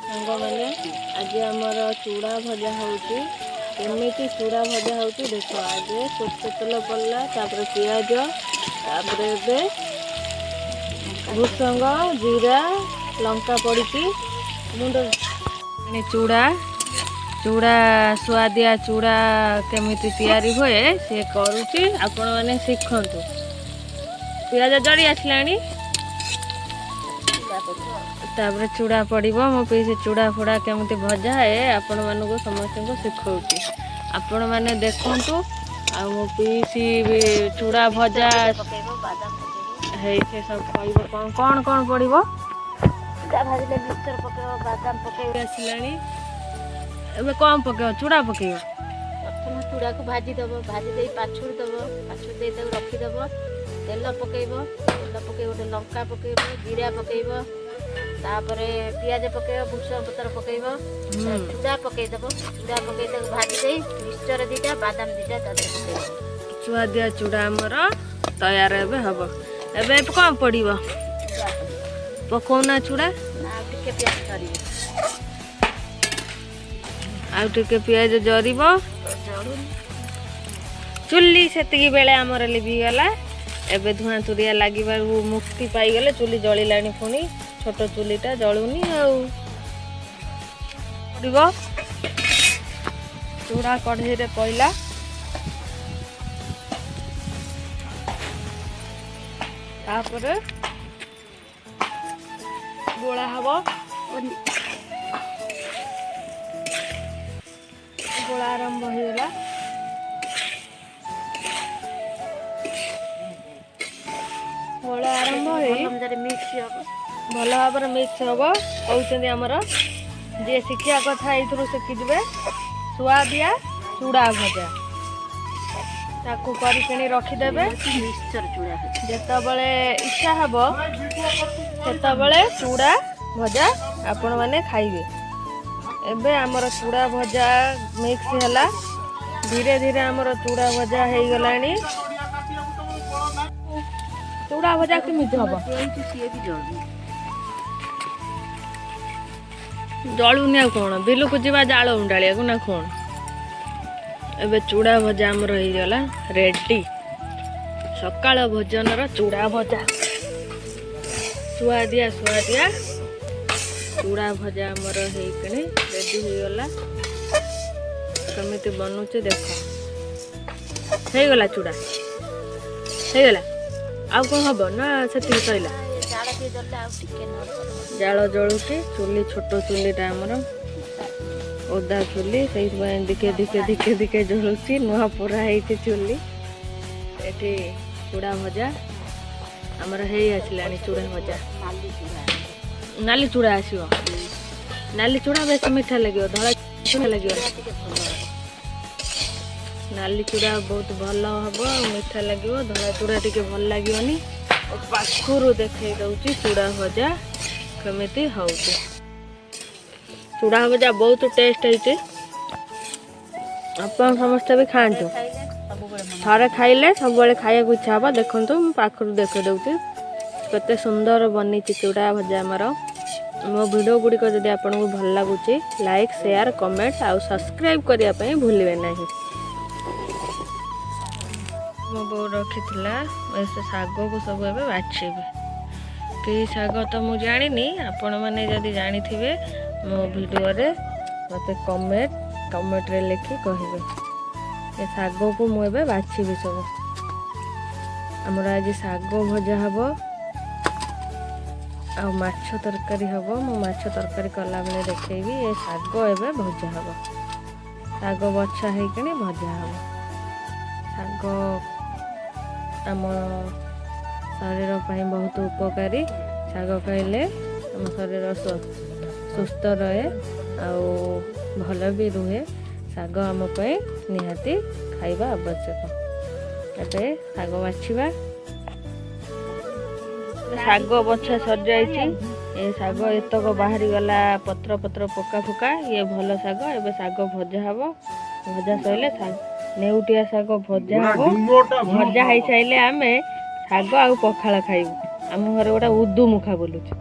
ସାଙ୍ଗମାନେ, ଆଜି ଆମର ଚୁଡ଼ା ଭଜା ହେଉଛି। କେମିତି ଚୁଡ଼ା ଭଜା ହେଉଛି ଦେଖ। ଆଗେ ସୋରିଷ ତେଲ ପଡ଼ିଲା, ତାପରେ ପିଆଜ, ତାପରେ ଏବେ ଭୃସଙ୍ଗ, ଜିରା, ଲଙ୍କା ପଡ଼ିଛି। ମୁଣ୍ଡ ଚୁଡ଼ା ଚୁଡ଼ା ସୁଆଦିଆ ଚୁଡ଼ା କେମିତି ତିଆରି ହୁଏ ସିଏ କରୁଛି, ଆପଣମାନେ ଶିଖନ୍ତୁ। ପିଆଜ ଜଳି ଆସିଲାଣି, ତାପରେ ଚୁଡ଼ା ପଡ଼ିବ। ମୋ ପିଇସି ଚୁଡ଼ା ଫୁଡ଼ା କେମିତି ଭଜା ହୁଏ ଆପଣମାନଙ୍କୁ ସମସ୍ତଙ୍କୁ ଶିଖଉଛି, ଆପଣମାନେ ଦେଖନ୍ତୁ। ଆଉ ମୋ ପିଇସି ବି ଚୁଡ଼ା ଭଜା ପକେଇବ, ବାଦାମ ପକେଇବ। ହେଇ ସେ ସବୁ କହିବ କ'ଣ କ'ଣ କ'ଣ ପଡ଼ିବ। ଚୁଡ଼ା ଭାଜିଲେ ମିକ୍ସଚର ପକେଇବ, ବାଦାମ ପକେଇବ। ଆସିଲାଣି, ଏବେ କ'ଣ ପକେଇବ? ଚୁଡ଼ା ପକେଇବ। ପ୍ରଥମେ ଚୁଡ଼ାକୁ ଭାଜି ଦବ, ଭାଜି ଦେଇ ପାଛୁଡ଼ି ଦବ, ପାଛୁଡ଼ି ଦେଇ ତାକୁ ରଖିଦବ। ତେଲ ପକେଇବ, ତେଲ ପକେଇ ଗୋଟେ ଲଙ୍କା ପକେଇବ, ଜିରା ପକେଇବ, ତାପରେ ପିଆଜ ପକେଇବ, ଭୃସଙ୍ଗ ପତ୍ର ପକେଇବ, ଚୁଡ଼ା ପକେଇଦବ। ଚୁଡ଼ା ପକେଇ ତାକୁ ଭାଜି ଦେଇ ମିକ୍ସଚର 2ଟା, ବାଦାମ 2ଟା ତା ଦେହରେ ପକେଇବ। ସୁଆଦିଆ ଚୁଡ଼ା ଆମର ତୟାର ଏବେ ହବ। ଏବେ କ'ଣ ପଡ଼ିବ? ଚୁଡ଼ା ପଡ଼ିବ। ପକଉନା ଚୁଡ଼ା। ନା, ଆଉ ଟିକେ ପିଆଜ ଜରିବ। ଆଉ ଟିକେ ପିଆଜ ଜରିବ। ଜଳୁନି। ଚୁଲି ସେତିକି ବେଳେ ଆମର ଲିଭିଗଲା। ଏବେ ଧୂଆଁ ତୁରିଆ ଲାଗିବାରୁ ମୁକ୍ତି ପାଇଗଲେ। ଚୁଲି ଜଳିଲାଣି ପୁଣି, ଛୋଟ ଚୁଲିଟା ଜଳୁନି। ଆଉ ପଡ଼ିବ ଚୁଡ଼ା କଢ଼େଇରେ ପଇଲା। ତାପରେ ଗୋଳା ହବ। ଗୋଳା ଆରମ୍ଭ ହେଇଗଲା। ଗୋଳା ଆରମ୍ଭ ହେଇ ଭଲ ମଜାରେ ମିକ୍ସ ହବ। ଭଲ ଭାବରେ ମିକ୍ସ ହବ କହୁଛନ୍ତି ଆମର। ଯିଏ ଶିଖିବା କଥା ଏଇଥିରୁ ଶିଖିଯିବେ। ସୁଆଦିଆ ଚୁଡ଼ା ଭଜା, ତାକୁ କରିକିଣି ରଖିଦେବେ। ମିକ୍ସଚର ଚୁଡ଼ା ଭଜା। ଯେତେବେଳେ ଇଚ୍ଛା ହବ ସେତେବେଳେ ଚୁଡ଼ା ଭଜା ଆପଣମାନେ ଖାଇବେ। ଏବେ ଆମର ଚୁଡ଼ା ଭଜା ମିକ୍ସ ହେଲା। ଧୀରେ ଧୀରେ ଆମର ଚୁଡ଼ା ଭଜା ହେଇଗଲାଣି। ଚୁଡ଼ା ଭଜା କେମିତି ହବ? ଦେଇଛୁ, ସିଏ ବି ଜଳୁନି। ଜଳୁନି ଆଉ କ'ଣ, ବିଲକୁ ଯିବା ଜାଳ ଉଣ୍ଡାଳିବାକୁ ନା କ'ଣ? ଏବେ ଚୁଡ଼ା ଭଜା ଆମର ହେଇଗଲା ରେଡି। ସକାଳ ଭୋଜନର ଚୁଡ଼ା ଭଜା, ସୁଆଦିଆ ସୁଆଦିଆ ଚୁଡ଼ା ଭଜା ଆମର ହେଇକିଣି ରେଡି ହେଇଗଲା। କେମିତି ବନୁଛି ଦେଖ। ହେଇଗଲା, ଚୁଡ଼ା ହେଇଗଲା। ଆଉ କ'ଣ ହବ ନା ସେତିକି ସଇଲା? ଏ ଜାଳ ଟିକେ ଜଳିଲେ ଆଉ ଟିକେ ନହେଲେ ଭଲ ହବ। ଜାଳ ଜଳୁଛି। ଚୁଲି ଛୋଟ ଚୁଲିଟା ଆମର, ଓଦା ଚୁଲି, ସେଇଥିପାଇଁ ଟିକେ ଟିକେ ଟିକେ ଟିକେ ଜଳୁଛି। ନୂଆ ପୁରା ହେଇଛି ଚୁଲି। ଏଠି ଚୁଡ଼ା ଭଜା ଆମର ହେଇ ଆସିଲାଣି। ଚୁଡ଼ା ଭଜା। ନାଲି ଚୁଡ଼ା। ନାଲି ଚୁଡ଼ା ଆସିବ। ନାଲି ଚୁଡ଼ା ବେଶୀ ମିଠା ଲାଗିବ, ଧଳା ଚୁଡ଼ା ଲାଗିବ। ଚୁଡ଼ା ଟିକେ ଭଲ ହବ। ନାଲି ଚୁଡ଼ା ବହୁତ ଭଲ ହବ ଆଉ ମିଠା ଲାଗିବ। ଧଳା ଚୁଡ଼ା ଟିକେ ଭଲ ଲାଗିବନି। ଆଉ ପାଖରୁ ଦେଖେଇ ଦଉଛି ଚୁଡ଼ା ଭଜା କେମିତି ହଉଛି। ଚୁଡ଼ା ଭଜା ବହୁତ ଟେଷ୍ଟ ହେଇଛି। ଆପଣ ସମସ୍ତେ ବି ଖାଆନ୍ତୁ। ଖାଇଲେ ସବୁବେଳେ ମନ ଥରେ ଖାଇଲେ ସବୁବେଳେ ଖାଇବାକୁ ଇଚ୍ଛା ହବ। ଦେଖନ୍ତୁ, ମୁଁ ପାଖରୁ ଦେଖେଇ ଦଉଛି କେତେ ସୁନ୍ଦର ବନିଛି ଚୁଡ଼ା ଭଜା ଆମର। ମୋ ଭିଡ଼ିଓ ଗୁଡ଼ିକ ଯଦି ଆପଣଙ୍କୁ ଭଲ ଲାଗୁଛି, ଲାଇକ୍, ସେୟାର, କମେଣ୍ଟ ଆଉ ସବସ୍କ୍ରାଇବ୍ କରିବା ପାଇଁ ଭୁଲିବେ ନାହିଁ। ମୋ ବୋଉ ରଖିଥିଲା ଏ ସେ ଶାଗକୁ ସବୁ ଏବେ ବାଛିବି। କି ଶାଗ ତ ମୁଁ ଜାଣିନି। ଆପଣମାନେ ଯଦି ଜାଣିଥିବେ, ମୋ ଭିଡ଼ିଓରେ ମୋତେ କମେଣ୍ଟରେ ଲେଖି କହିବେ। ଏ ଶାଗକୁ ମୁଁ ଏବେ ବାଛିବି ସବୁ। ଆମର ଆଜି ଶାଗ ଭଜା ହବ ଆଉ ମାଛ ତରକାରୀ ହବ। ମୁଁ ମାଛ ତରକାରୀ କଲାବେଳେ ଦେଖେଇବି। ଏ ଶାଗ ଏବେ ଭଜା ହବ। ଶାଗ ବଛା ହେଇକିଣି ଭଜା ହବ। ଶାଗ ଆମ ଶରୀର ପାଇଁ ବହୁତ ଉପକାରୀ। ଶାଗ ଖାଇଲେ ଆମ ଶରୀର ସୁସ୍ଥ ରହେ ଆଉ ଭଲ ବି ରୁହେ। ଶାଗ ଆମ ପାଇଁ ନିହାତି ଖାଇବା ଆବଶ୍ୟକ। ଏବେ ଶାଗ ବାଛିବା। ଶାଗ ବଛା ସରିଯାଇଛି। ଏ ଶାଗ ଏତକ ବାହାରିଗଲା, ପତ୍ର ପତ୍ର, ପୋକା ଫୋକା। ଇଏ ଭଲ ଶାଗ। ଏବେ ଶାଗ ଭଜା ହବ। ଭଜା ସରିଲେ ନେଉଟିଆ ଶାଗ ଭଜା ହବ। ଭଜା ହେଇସାରିଲେ ଆମେ ଶାଗ ଆଉ ପଖାଳ ଖାଇବୁ। ଆମ ଘରେ ଗୋଟେ ଉଦୁ ମୁଖା ବୁଲୁଛି।